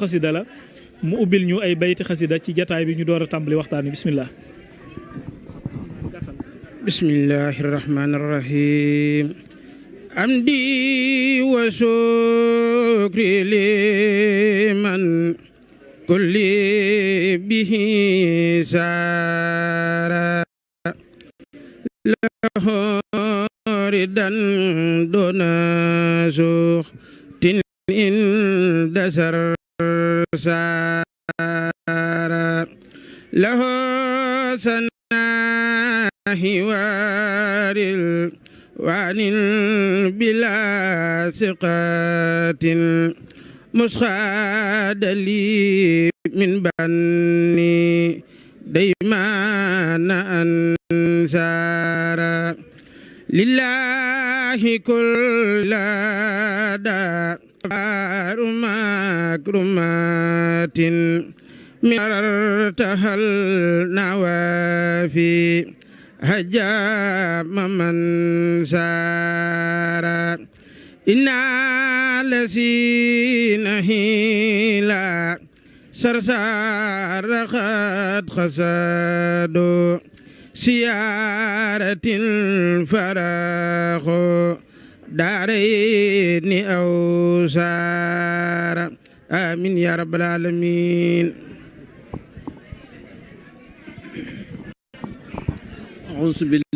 xasida la mu ubbil ñu ay bayti xasida ci jataay bi ñu door a tàmbali waxtaan wi bismillah. bismillahi rahmani rahim amdi wa shukri liman kulli bihi sara lahu ridan duna suxtin inda sarsara lahu hiwaril wanil bila siqatin muskhadali min banni daymana ansara lillahi kullada makrumatin mirtahal nawafi هجام من سارا إنا لسين هيلا سرسار قد خسادو سيارة الفراخ دارين أو سارا آمين يا رب العالمين. أعوذ بالله